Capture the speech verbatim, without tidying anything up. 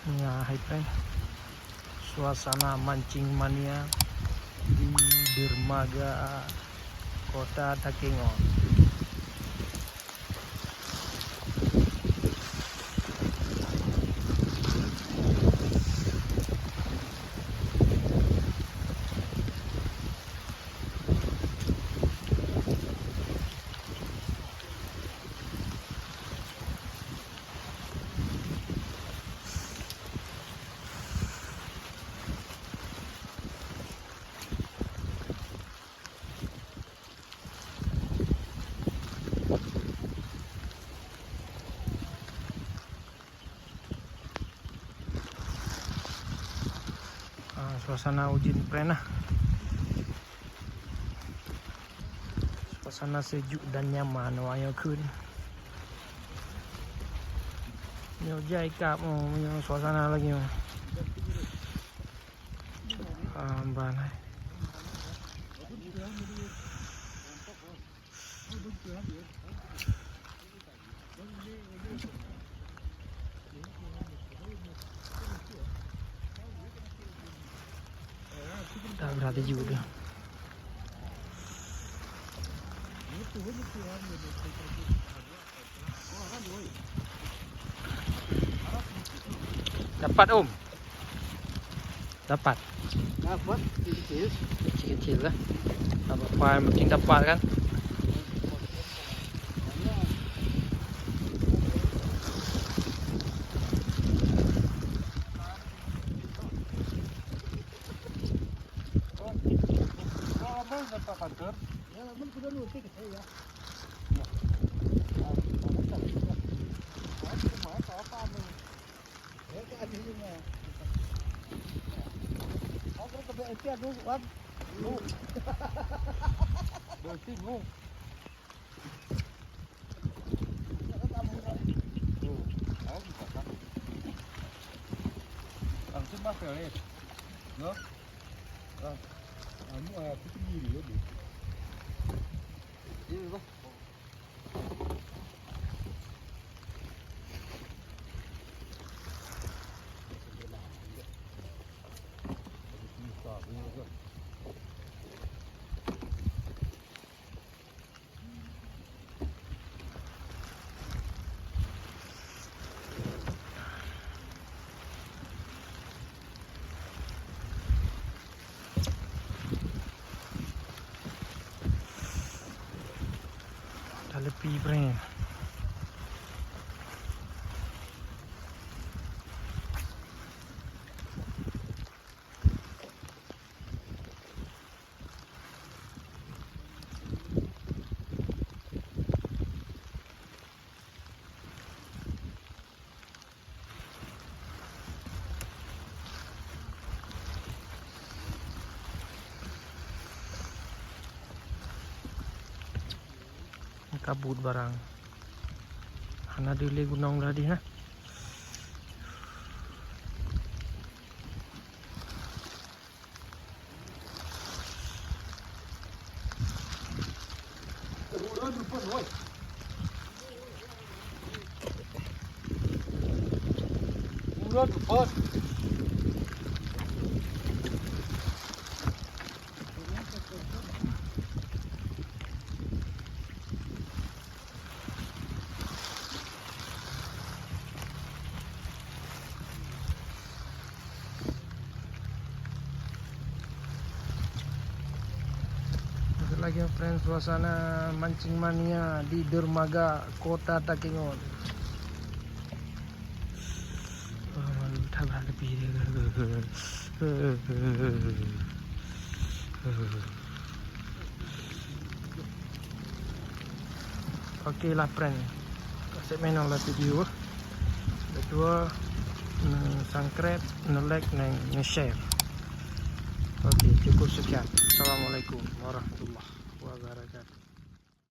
Nyoe hai friend, suasana mancing mania di dermaga Kota Takengon. Ah, suasana ujeuen pren nah. Suasana sejuk dan nyaman awak nyoe kheun. Nyoe jai kap, oh, nyoe suasana lagi, oh. Ah, ban, eh. Tak berhati juga dia. Dapat, Om. Dapat. Dapat, kecil-kecil. Kecil-kecil lah. Tak apa-apa, yang penting dapat kan. Langsung masuk, eh. Loh. Ah, anu, ah, aku sendiri, ya, dia. Iya, Bang. Dah lepi, friend. Kabut barang. Hana dilé gunong tadi, nah. Masuk lagi, friend, suasana mancing mania di dermaga Kota Takengon. Oh, tabrak tepi dia. Oke lah, friend. Kasih main lah video. Kedua, eh, subscribe, like, dan share. Oke, cukup sekian. Assalamualaikum warahmatullahi wabarakatuh.